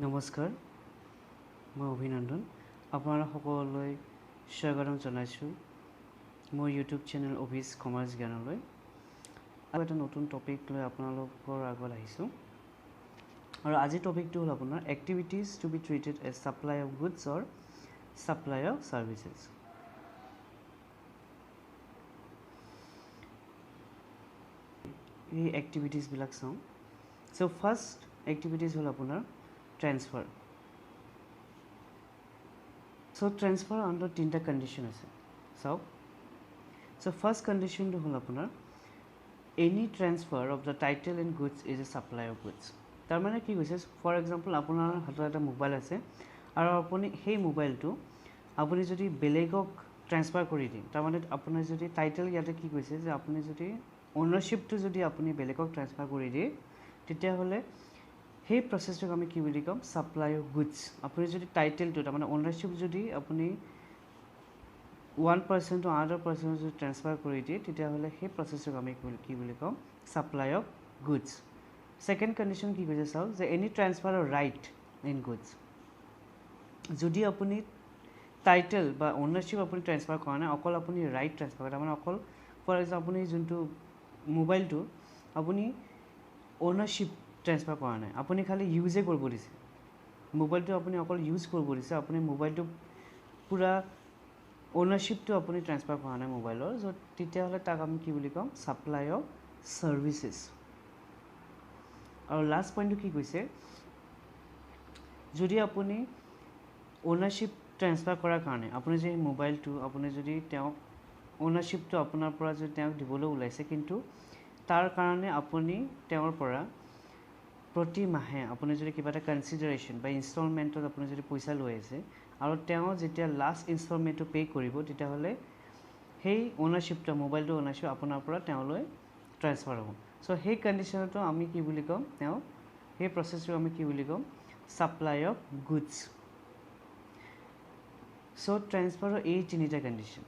নমস্কাৰ, মই অভিনন্দন, আপোনালোক সকলোলৈ স্বাগতম জনাইছোঁ মোৰ ইউটিউব চেনেল অভিজ কমাৰ্চ জ্ঞানলৈ। আৰু এটা নতুন টপিক লৈ আপোনালোকৰ আগত আহিছোঁ আৰু আজিৰ টপিকটো হ'ল আপোনাৰ activities to be treated as supply of goods or supply of services. এই এক্টিভিটিজবিলাক চাওঁ। চ' ফাৰ্ষ্ট এক্টিভিটিজ হ'ল আপোনাৰ ট্ৰেন্সফাৰ। চ' ট্ৰেন্সফাৰ আণ্ডাৰ তিনিটা কণ্ডিশ্যন আছে, চাওক। চ' ফাৰ্ষ্ট কণ্ডিশ্যনটো হ'ল আপোনাৰ any transfer of the title in goods is a supply of goods. তাৰমানে কি কৈছে, ফৰ এক্সাম্পল আপোনাৰ হাতত এটা মোবাইল আছে আৰু আপুনি সেই মোবাইলটো আপুনি যদি বেলেগক ট্ৰেন্সফাৰ কৰি দিয়ে, তাৰমানে আপোনাৰ যদি টাইটেল ইয়াতে কি কৈছে যে আপুনি যদি অ'নাৰশ্বিপটো যদি আপুনি বেলেগক ট্ৰেন্সফাৰ কৰি দিয়ে, তেতিয়াহ'লে সেই প্ৰচেছটোক আমি কি বুলি ক'ম, ছাপ্লাই অফ গুডছ। আপুনি যদি টাইটেলটো, তাৰমানে অ'নাৰশ্বিপ যদি আপুনি 1% টু আনাডাৰ পাৰ্চনত যদি ট্ৰেন্সফাৰ কৰি দিয়ে, তেতিয়াহ'লে সেই প্ৰচেছটোক আমি কি বুলি ক'ম, supply of goods. Second condition কি কৈছে চাওক, যে any transfer of right in goods. যদি আপুনি টাইটেল বা অ'নাৰশ্বিপ আপুনি ট্ৰেন্সফাৰ কৰা নাই, অকল আপুনি ৰাইট ট্ৰেন্সফাৰ কৰে, তাৰমানে অকল ফৰ এক্সাম্পল আপুনি যোনটো মোবাইলটো আপুনি অ'নাৰশ্বিপ ট্ৰেন্সফাৰ কৰা নাই, আপুনি খালি ইউজে কৰিব দিছে, মোবাইলটো আপুনি অকল ইউজ কৰিব দিছে, আপুনি মোবাইলটো পূৰা অ'নাৰশ্বিপটো আপুনি ট্ৰেন্সফাৰ কৰা নাই মোবাইলৰ, য'ত তেতিয়াহ'লে তাক আমি কি বুলি ক'ম, ছাপ্লাই অফ ছাৰ্ভিচেছ। আৰু লাষ্ট পইণ্টটো কি কৈছে, যদি আপুনি অ'নাৰশ্বিপ ট্ৰেন্সফাৰ কৰাৰ কাৰণে আপুনি যে মোবাইলটো আপুনি যদি তেওঁক অ'নাৰশ্বিপটো আপোনাৰ পৰা যদি তেওঁক দিবলৈ ওলাইছে, কিন্তু তাৰ কাৰণে আপুনি তেওঁৰ পৰা প্ৰতি মাহে আপুনি যদি কিবা এটা কনচিডাৰেশ্যন বা ইনষ্টলমেণ্টত আপুনি যদি পইচা লৈ আছে আৰু তেওঁ যেতিয়া লাষ্ট ইনষ্টলমেণ্টটো পে' কৰিব, তেতিয়াহ'লে সেই অ'নাৰশ্বিপটো, মোবাইলটোৰ অ'নাৰশ্বিপ আপোনাৰ পৰা তেওঁলৈ ট্ৰেন্সফাৰ হ'ব। চ' সেই কণ্ডিশ্যনতো আমি কি বুলি ক'ম, তেওঁ সেই প্ৰচেছটো আমি কি বুলি ক'ম, ছাপ্লাই অফ গুডছ। চ' ট্ৰেন্সফাৰৰ এই তিনিটা কণ্ডিশ্যন।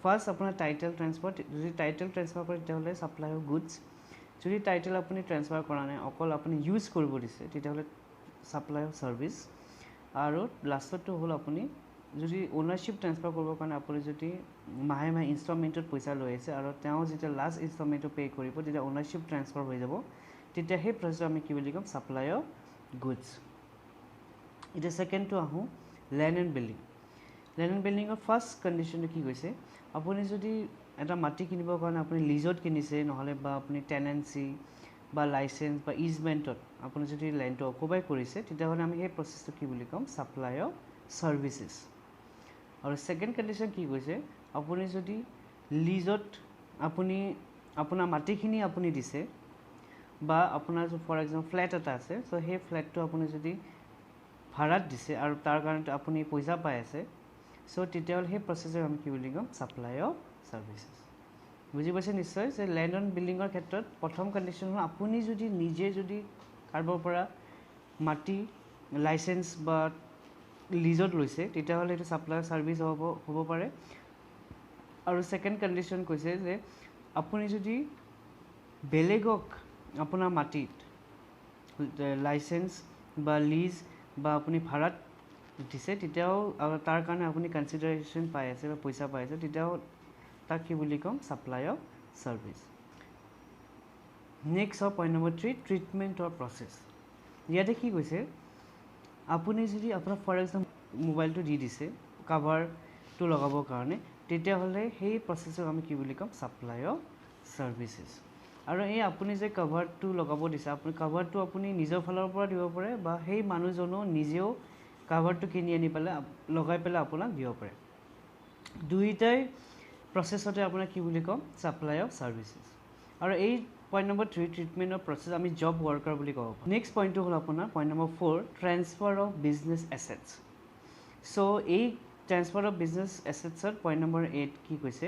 ফাৰ্ষ্ট আপোনাৰ টাইটেল ট্ৰেন্সফাৰ, যদি টাইটেল ট্ৰেন্সফাৰ কৰে তেতিয়াহ'লে ছাপ্লাই অফ গুডছ। যদি টাইটেল আপুনি ট্ৰেন্সফাৰ কৰা নাই, অকল আপুনি ইউজ কৰিব দিছে, তেতিয়াহ'লে ছাপ্লাই অফ ছাৰ্ভিচ। আৰু লাষ্টতটো হ'ল আপুনি যদি অ'নাৰশ্বিপ ট্ৰেন্সফাৰ কৰিবৰ কাৰণে আপুনি যদি মাহে মাহে ইনষ্টলমেণ্টত পইচা লৈ আছে আৰু তেওঁ যেতিয়া লাষ্ট ইনষ্টলমেণ্টটো পে' কৰিব, তেতিয়া অ'নাৰশ্বিপ ট্ৰেন্সফাৰ হৈ যাব, তেতিয়া সেই প্ৰচেছটো আমি কি বুলি ক'ম, ছাপ্লাই অফ গুডছ। এতিয়া ছেকেণ্ডটো আহোঁ, land and building. Land and বিল্ডিঙৰ ফাৰ্ষ্ট কণ্ডিশ্যনটো কি কৈছে, আপুনি যদি এটা মাটি কিনিবৰ কাৰণে আপুনি লিজত কিনিছে, নহ'লে বা আপুনি টেনেঞ্চি বা লাইচেঞ্চ বা ইজমেণ্টত আপুনি যদি লেণ্ডটো অকুপাই কৰিছে, তেতিয়াহ'লে আমি সেই প্ৰচেছটো কি বুলি ক'ম, ছাপ্লাই অফ ছাৰ্ভিচেছ। আৰু ছেকেণ্ড কণ্ডিশ্যন কি কৈছে, আপুনি যদি লিজত আপুনি আপোনাৰ মাটিখিনি আপুনি দিছে বা আপোনাৰ ফৰ এক্সাম্পল ফ্লেট এটা আছে, চ' সেই ফ্লেটটো আপুনি যদি ভাড়াত দিছে আৰু তাৰ কাৰণে আপুনি পইচা পাই আছে, চ' তেতিয়াহ'লে সেই প্ৰচেছক আমি কি বুলি ক'ম, ছাপ্লাই অফ ছাৰ্ভিচেছ। বুজি পাইছে নিশ্চয় যে লেণ্ড অন বিল্ডিঙৰ ক্ষেত্ৰত প্ৰথম কণ্ডিশ্যন হ'ল আপুনি যদি নিজে যদি কাৰোবাৰ পৰা মাটি লাইচেঞ্চ বা লিজত লৈছে, তেতিয়াহ'লে এইটো ছাপ্লাই অফ ছাৰ্ভিচ হ'ব পাৰে। আৰু ছেকেণ্ড কণ্ডিশ্যন কৈছে যে আপুনি যদি বেলেগক আপোনাৰ মাটিত লাইচেঞ্চ বা লিজ বা আপুনি ভাড়াত দিছে, তেতিয়াও আৰু তাৰ কাৰণে আপুনি কনচিডাৰেশ্যন পাই আছে বা পইচা পাই আছে, তেতিয়াও তাক কি বুলি ক'ম, ছাপ্লাই অফ ছাৰ্ভিচ। নেক্সট হয় পইণ্ট নম্বৰ 3, ট্ৰিটমেণ্টৰ প্ৰচেছ। ইয়াতে কি কৈছে, আপুনি যদি আপোনাৰ ফৰ এক্সাম্পল মোবাইলটো দি দিছে কাভাৰটো লগাবৰ কাৰণে, তেতিয়াহ'লে সেই প্ৰচেছক আমি কি বুলি ক'ম, ছাপ্লাই অফ ছাৰ্ভিচেছ। আৰু এই আপুনি যে কাভাৰটো লগাব দিছে, আপুনি কাভাৰটো আপুনি নিজৰ ফালৰ পৰা দিব পাৰে বা সেই মানুহজনো নিজেও কাভাৰটো কিনি আনি পেলাই লগাই পেলাই আপোনাক দিব পাৰে। দুয়োটাই প্ৰচেছতে আপোনাক কি বুলি ক'ম, ছাপ্লাই অফ ছাৰ্ভিচেছ। আৰু এই পইণ্ট নম্বৰ 3, ট্ৰিটমেণ্টৰ প্ৰচেছ আমি জব ৱৰ্কাৰ বুলি ক'ব পাৰোঁ। নেক্সট পইণ্টটো হ'ল আপোনাৰ point number 4, transfer of business assets. চ' এই ট্ৰেন্সফাৰ অফ বিজনেছ এছেটছত পইণ্ট নম্বৰ 8 কি কৈছে,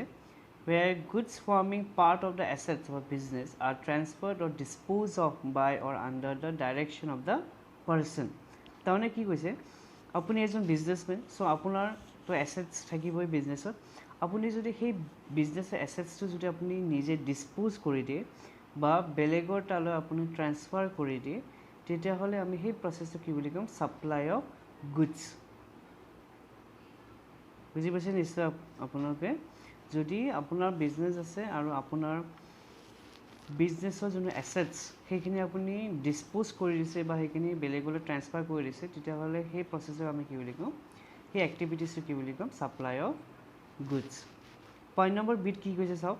where goods forming part of the assets of a business are transferred or disposed of by or under the direction of the person. তাৰমানে কি কৈছে, আপুনি এজন বিজনেছমেন, চ' আপোনাৰতো এছেটছ থাকিবই বিজনেছত। আপুনি যদি সেই বিজনেছৰ এছেটছটো যদি আপুনি নিজে ডিছপ'জ কৰি দিয়ে বা বেলেগৰ তালৈ আপুনি ট্ৰেন্সফাৰ কৰি দিয়ে, তেতিয়াহ'লে আমি সেই প্ৰচেছটো কি বুলি ক'ম? Supply of goods. বুজি পাইছে নিশ্চয় আপোনালোকে? যদি আপোনাৰ বিজনেছ আছে আৰু আপোনাৰ বিজনেছৰ যোনটো এছেটছ, সেইখিনি আপুনি ডিছপ'জ কৰি দিছে বা সেইখিনি বেলেগলৈ ট্ৰেন্সফাৰ কৰি দিছে, তেতিয়াহ'লে সেই প্ৰচেছক আমি কি বুলি ক'ম? সেই এক্টিভিটিছটো কি বুলি ক'ম? Supply of goods. Point number বিত কি কৈছে চাওক।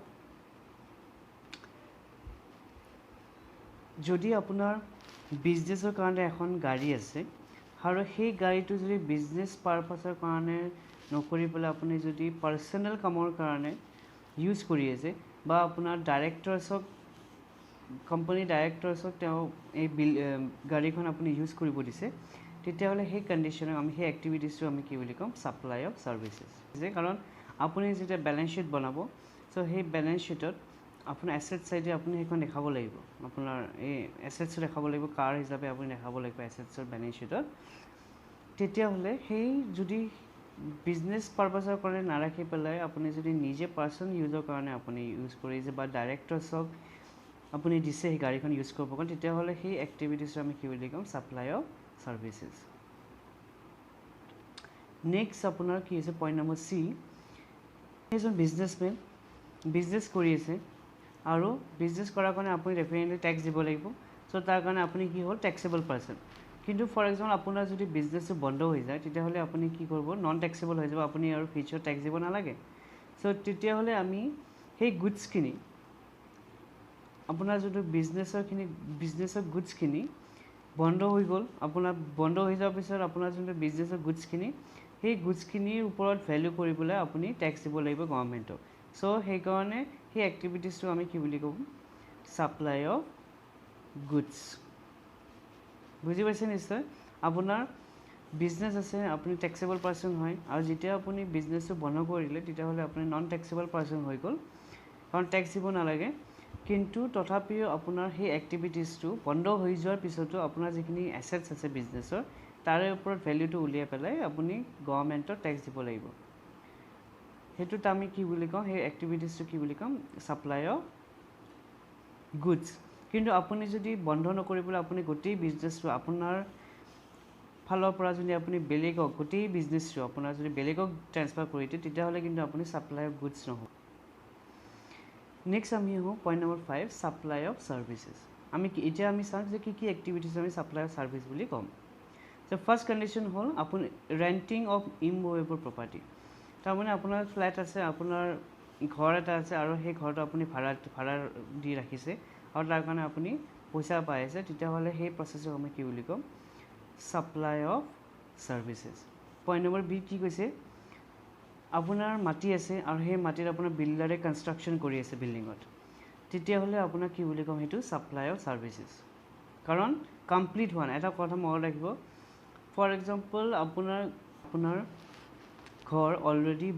যদি আপোনাৰ বিজনেছৰ কাৰণে এখন গাড়ী আছে আৰু সেই গাড়ীটো যদি বিজনেছ পাৰপাছৰ কাৰণে নকৰি পেলাই আপুনি যদি পাৰ্চনেল কামৰ কাৰণে ইউজ কৰি আছে বা আপোনাৰ ডাইৰেক্টৰ্ছক, কোম্পানী ডাইৰেক্টৰ্ছক তেওঁ এই বিল গাড়ীখন আপুনি ইউজ কৰিব দিছে, তেতিয়াহ'লে সেই কণ্ডিশ্যনক আমি, সেই এক্টিভিটিছটো আমি কি বুলি ক'ম? Supply of services. কাৰণ আপুনি যেতিয়া বেলেঞ্চ শ্বীট বনাব, চ' সেই বেলেঞ্চ শ্বীটত আপোনাৰ এছেট চাইডে আপুনি সেইখন দেখাব লাগিব, আপোনাৰ এই এছেটছো দেখাব লাগিব, কাৰ হিচাপে আপুনি দেখাব লাগিব এছেটছৰ বেলেঞ্চ শ্বীটত। তেতিয়াহ'লে সেই যদি বিজনেছ পাৰপাছৰ কাৰণে নাৰাখি পেলাই আপুনি যদি নিজে পাৰ্চনেল ইউজৰ কাৰণে আপুনি ইউজ কৰিছে বা ডাইৰেক্টৰ্ছক আপুনি দিছে সেই গাড়ীখন ইউজ কৰিব কাৰণে, তেতিয়াহ'লে সেই এক্টিভিটিছটো আমি কি বুলি ক'ম? Supply of services. Next আপোনাৰ কি হৈছে? পইণ্ট নম্বৰ চি, এজন বিজনেছমেন বিজনেছ কৰি আছে আৰু বিজনেছ কৰাৰ কাৰণে আপুনি ডেফিনেটলি টেক্স দিব লাগিব। চ' তাৰ কাৰণে আপুনি কি হ'ল? Taxable person. কিন্তু ফৰ এক্সাম্পল আপোনাৰ যদি বিজনেছটো বন্ধ হৈ যায়, তেতিয়াহ'লে আপুনি কি কৰিব? নন টেক্সেবল হৈ যাব, আপুনি আৰু ফিউচাৰ টেক্স দিব নালাগে। চ' তেতিয়াহ'লে আমি সেই গুডছখিনি, আপোনাৰ যোনটো বিজনেছৰখিনি, বিজনেছৰ গুডছখিনি বন্ধ হৈ গ'ল, আপোনাৰ বন্ধ হৈ যোৱাৰ পিছত আপোনাৰ যোনটো বিজনেছৰ গুডছখিনি, সেই গুডছখিনিৰ ওপৰত ভেলু কৰিবলৈ আপুনি টেক্স দিব লাগিব গভৰ্ণমেণ্টক। চ' সেইকাৰণে সেই এক্টিভিটিছটো আমি কি বুলি ক'ম? Supply of goods. বুজি পাইছে নিশ্চয়? আপোনাৰ বিজনেছ আছে, আপুনি টেক্সেবল পাৰ্চন হয়, আৰু যেতিয়া আপুনি বিজনেছটো বন্ধ কৰি দিলে, তেতিয়াহ'লে আপুনি নন টেক্সেবল পাৰ্চন হৈ গ'ল, কাৰণ টেক্স দিব নালাগে। কিন্তু তথাপিও আপোনাৰ সেই এক্টিভিটিছটো বন্ধ হৈ যোৱাৰ পিছতো আপোনাৰ যিখিনি এছেটছ আছে বিজনেছৰ, তাৰে ওপৰত ভেলিউটো উলিয়াই পেলাই আপুনি গভৰ্ণমেণ্টক টেক্স দিব লাগিব। সেইটোত আমি কি বুলি কওঁ? সেই এক্টিভিটিছটো কি বুলি ক'ম? Supply of goods. কিন্তু আপুনি যদি বন্ধ নকৰি পেলাই আপুনি গোটেই বিজনেছটো আপোনাৰ ফালৰ পৰা যদি আপুনি বেলেগক, গোটেই বিজনেছটো আপোনাৰ যদি বেলেগক ট্ৰেন্সফাৰ কৰি দিয়ে, তেতিয়াহ'লে কিন্তু আপুনি ছাপ্লাই অফ গুডছ নহ'ব। নেক্সট আমি আহোঁ point number 5, supply of services. আমি এতিয়া আমি চাওঁ যে কি কি এক্টিভিটিছ আমি ছাপ্লাই অফ ছাৰ্ভিচ বুলি ক'ম। চ' ফাৰ্ষ্ট কণ্ডিশ্যন হ'ল আপুনি ৰেণ্টিং অফ ইমুভেবল প্ৰপাৰ্টি। তাৰমানে আপোনাৰ ফ্লেট আছে, আপোনাৰ ঘৰ এটা আছে আৰু সেই ঘৰটো আপুনি ভাড়া দি ৰাখিছে আৰু তাৰ কাৰণে আপুনি পইচা পাই আছে, তেতিয়াহ'লে সেই প্ৰচেছক আমি কি বুলি ক'ম? Supply of services. Point number B কি কৈছে? আপোনাৰ মাটি আছে আৰু সেই মাটিত আপোনাৰ বিল্ডাৰে কনষ্ট্ৰাকশ্যন কৰি আছে বিল্ডিঙত, তেতিয়াহ'লে আপোনাক কি বুলি ক'ম? সেইটো ছাপ্লাই অফ ছাৰ্ভিচেছ। কাৰণ কমপ্লিট হোৱা নাই। এটা কথা মনত ৰাখিব, ফৰ এক্সাম্পল আপোনাৰ ঘৰ অলৰেডি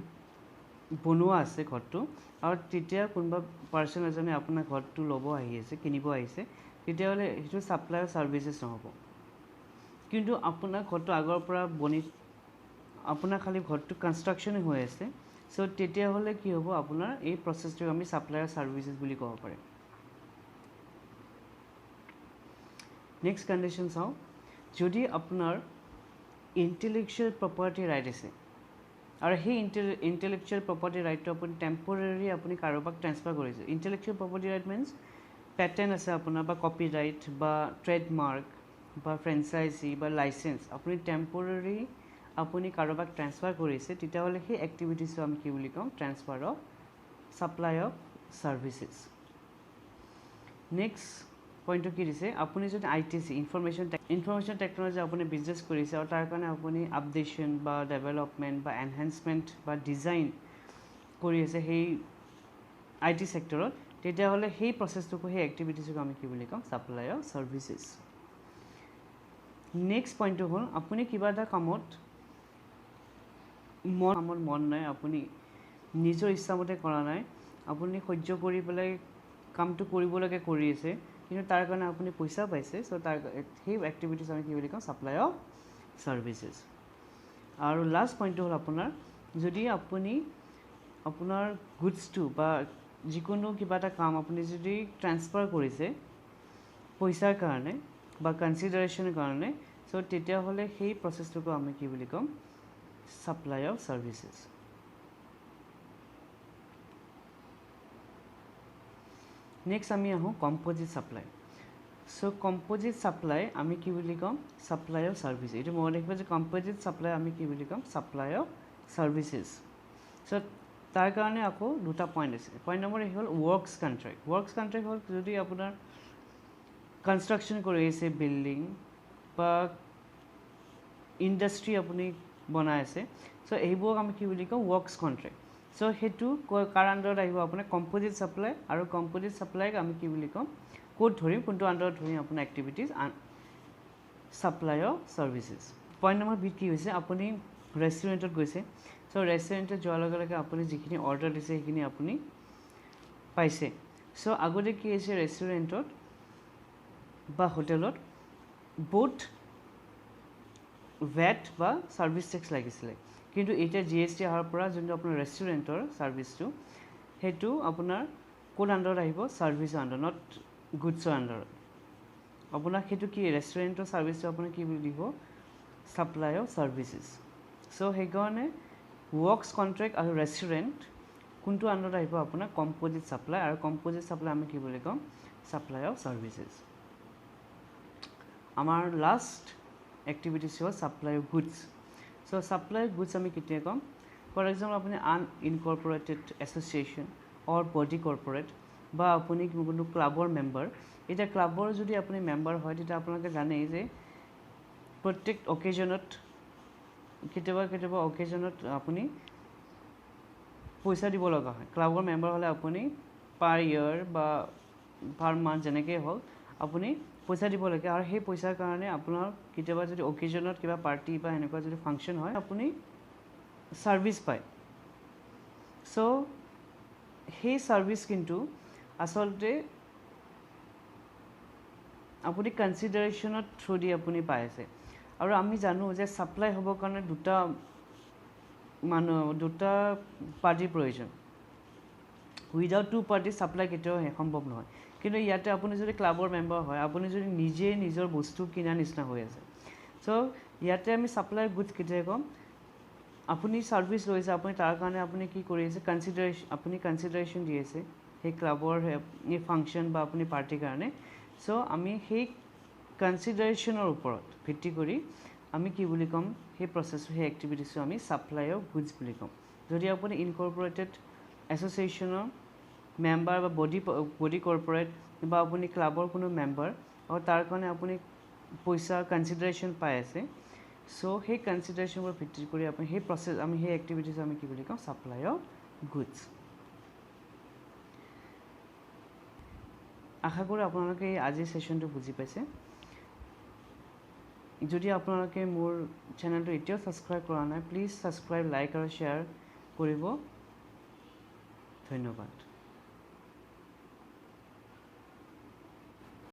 বনোৱা আছে ঘৰটো, আৰু তেতিয়া কোনোবা পাৰ্চন এজনে আপোনাৰ ঘৰটো ল'ব আহি আছে, কিনিব আহিছে, তেতিয়াহ'লে সেইটো ছাপ্লাই অফ ছাৰ্ভিচেছ নহ'ব। কিন্তু আপোনাৰ ঘৰটো আগৰ পৰা বনি, আপোনাৰ খালি ঘৰটো কনষ্ট্ৰাকশ্যনে হৈ আছে, চ' তেতিয়াহ'লে কি হ'ব? আপোনাৰ এই প্ৰচেছটোক আমি ছাপ্লাই অফ ছাৰ্ভিচেছ বুলি ক'ব পাৰিম। নেক্সট কণ্ডিশ্যন চাওঁ, যদি আপোনাৰ ইণ্টেলেকচুৱেল প্ৰপাৰ্টি ৰাইট আছে আৰু সেই ইণ্টেলেকচুৱেল প্ৰপাৰ্টি ৰাইটটো আপুনি টেম্পৰেৰী আপুনি কাৰোবাক ট্ৰেন্সফাৰ কৰিছে। Intellectual property right means patent আছে আপোনাৰ, বা কপি ৰাইট বা ট্ৰেডমাৰ্ক বা ফ্ৰেঞ্চাইজি বা লাইচেঞ্চ, আপুনি টেম্পৰেৰী আপুনি কাৰোবাক ট্ৰেন্সফাৰ কৰিছে, তেতিয়াহ'লে সেই এক্টিভিটিছটো আমি কি বুলি ক'ম? Transfer of supply of services. Next পইণ্টটো কি দিছে? আপুনি যদি I T C, information technology আপুনি বিজনেছ কৰিছে আৰু তাৰ কাৰণে আপুনি আপডেশ্যন বা ডেভেলপমেণ্ট বা এনহেঞ্চমেণ্ট বা ডিজাইন কৰি আছে সেই I T ছেক্টৰত, তেতিয়াহ'লে সেই প্ৰচেছটোকো, সেই এক্টিভিটিছক আমি কি বুলি ক'ম? Supply of services. Next পইণ্টটো হ'ল আপুনি কিবা এটা কামত মন নাই, আপুনি নিজৰ ইচ্ছামতে কৰা নাই, আপুনি সহ্য কৰি পেলাই কামটো কৰিবলৈকে কৰি আছে, কিন্তু তাৰ কাৰণে আপুনি পইচা পাইছে, চ' তাৰ সেই এক্টিভিটিছ আমি কি বুলি কওঁ? Supply of services. আৰু লাষ্ট পইণ্টটো হ'ল আপোনাৰ যদি আপুনি আপোনাৰ গুডছটো বা যিকোনো কিবা এটা কাম আপুনি যদি ট্ৰেন্সফাৰ কৰিছে পইচাৰ কাৰণে, বা কনচিডাৰেশ্যনৰ কাৰণে, চ' তেতিয়াহ'লে সেই প্ৰচেছটোকো আমি কি বুলি ক'ম, ছাপ্লাই অফ ছাৰ্ভিচেছ। নেক্সট আমি আহোঁ কম্প'জিট ছাপ্লাই। চ' কম্প'জিট ছাপ্লাই আমি কি বুলি ক'ম, ছাপ্লাই অফ ছাৰ্ভিচ। এইটো মনত ৰাখিব যে কম্প'জিট ছাপ্লাই আমি কি বুলি ক'ম, ছাপ্লাই অফ ছাৰ্ভিচেছ। চ' তাৰ কাৰণে আকৌ দুটা পইণ্ট আছে। পইণ্ট নম্বৰ এক হ'ল ৱৰ্কছ কণ্ট্ৰেক্ট। ৱৰ্কছ কণ্ট্ৰেক্ট হ'ল যদি আপোনাৰ কনষ্ট্ৰাকশ্যন কৰি আছে বিল্ডিং বা ইণ্ডাষ্ট্ৰি আপুনি বনাই আছে, চ' এইবোৰক আমি কি বুলি কওঁ, ৱৰ্কছ কণ্ট্ৰেক্ট। চ' সেইটো কাৰ আণ্ডাৰত আহিব আপোনাৰ কম্প'জিট ছাপ্লাই, আৰু কম্প'জিট ছাপ্লাইক আমি কি বুলি কওঁ, ক'ত ধৰিম, কোনটো আণ্ডাৰত ধৰিম আপোনাৰ activities, supply of services. Point number বিত কি হৈছে, আপুনি ৰেষ্টুৰেণ্টত গৈছে, চ' ৰেষ্টুৰেণ্টত যোৱাৰ লগে লগে আপুনি যিখিনি অৰ্ডাৰ দিছে সেইখিনি আপুনি পাইছে। চ' আগতে কি হৈছে, ৰেষ্টুৰেণ্টত বা হোটেলত বোথ ভেট বা ছাৰ্ভিচ টেক্স লাগিছিলে, কিন্তু এতিয়া জি এছ টি অহাৰ পৰা যোনটো আপোনাৰ ৰেষ্টুৰেণ্টৰ ছাৰ্ভিচটো সেইটো আপোনাৰ ক'ত আণ্ডাৰত আহিব, ছাৰ্ভিচৰ আণ্ডাৰ, not গুডছৰ আণ্ডাৰত। আপোনাক সেইটো কি ৰেষ্টুৰেণ্টৰ ছাৰ্ভিচটো আপোনাৰ কি বুলি দিব, ছাপ্লাই অফ ছাৰ্ভিচেছ। চ' সেইকাৰণে ৱৰ্কছ কণ্ট্ৰেক্ট আৰু ৰেষ্টুৰেণ্ট কোনটো আণ্ডাৰত আহিব আপোনাৰ কম্প'জিট ছাপ্লাই, আৰু কম্প'জিট ছাপ্লাই আমি কি বুলি ক'ম, ছাপ্লাই অফ ছাৰ্ভিচেছ। আমাৰ লাষ্ট এক্টিভিটিছ হ'ল supply of goods. So supply of goods আমি কেতিয়া ক'ম, ফৰ এক্সাম্পল আপুনি unincorporated association or body corporate বা আপুনি কোনো ক্লাবৰ মেম্বাৰ। এতিয়া ক্লাবৰ যদি আপুনি মেম্বাৰ হয় তেতিয়া আপোনালোকে জানেই যে প্ৰত্যেক অকেজনত, কেতিয়াবা কেতিয়াবা অকেজনত আপুনি পইচা দিব লগা হয়। ক্লাবৰ মেম্বাৰ হ'লে আপুনি পাৰ ইয়েৰ বা পাৰ মান্থ যেনেকেই হওক আপুনি পইচা দিব লাগে, আৰু সেই পইচাৰ কাৰণে আপোনাৰ কেতিয়াবা যদি অকেজনত কিবা পাৰ্টি বা এনেকুৱা যদি ফাংচন হয় আপুনি ছাৰ্ভিচ পায়। চ' সেই ছাৰ্ভিচ কিন্তু আচলতে আপুনি কনচিডাৰেশ্যনত থ্ৰু দি আপুনি পাই আছে। আৰু আমি জানো যে ছাপ্লাই হ'বৰ কাৰণে দুটা মানুহ, দুটা পাৰ্টিৰ প্ৰয়োজন। উইদাউট টু পাৰ্টি ছাপ্লাই কেতিয়াও সম্ভৱ নহয়। কিন্তু ইয়াতে আপুনি যদি ক্লাবৰ মেম্বাৰ হয়, আপুনি যদি নিজে নিজৰ বস্তু কিনা নিচিনা হৈ আছে। চ' ইয়াতে আমি ছাপ্লাই গুডছ কেতিয়া ক'ম, আপুনি ছাৰ্ভিচ লৈছে, আপুনি তাৰ কাৰণে আপুনি কি কৰি আছে, কনচিডাৰেশ্যন, আপুনি কনচিডাৰেশ্যন দি আছে সেই ক্লাবৰ এই ফাংচন বা আপুনি পাৰ্টিৰ কাৰণে। চ' আমি সেই কনচিডাৰেশ্যনৰ ওপৰত ভিত্তি কৰি আমি কি বুলি ক'ম, সেই প্ৰচেছটো, সেই এক্টিভিটিছটো আমি ছাপ্লাই অফ গুডছ বুলি ক'ম। যদি আপুনি ইনকৰ্পৰেটেড এছ'চিয়েশ্যনৰ মেম্বাৰ বা বডি কৰ্পৰেট বা আপুনি ক্লাবৰ কোনো মেম্বাৰ আৰু তাৰ কাৰণে আপুনি পইচা কনচিডাৰেশ্যন পাই আছে, চ' সেই কনচিডাৰেশ্যনৰ ভিত্তি কৰি আপুনি সেই প্ৰচেছ, আমি সেই এক্টিভিটিছ আমি কি বুলি কওঁ, ছাপ্লাই অফ গুডছ। আশা কৰোঁ আপোনালোকে এই আজিৰ ছেশ্যনটো বুজি পাইছে। যদি আপোনালোকে মোৰ চেনেলটো এতিয়াও ছাবস্ক্ৰাইব কৰা নাই, প্লিজ ছাবস্ক্ৰাইব, লাইক আৰু শ্বেয়াৰ কৰিব। ধন্যবাদ।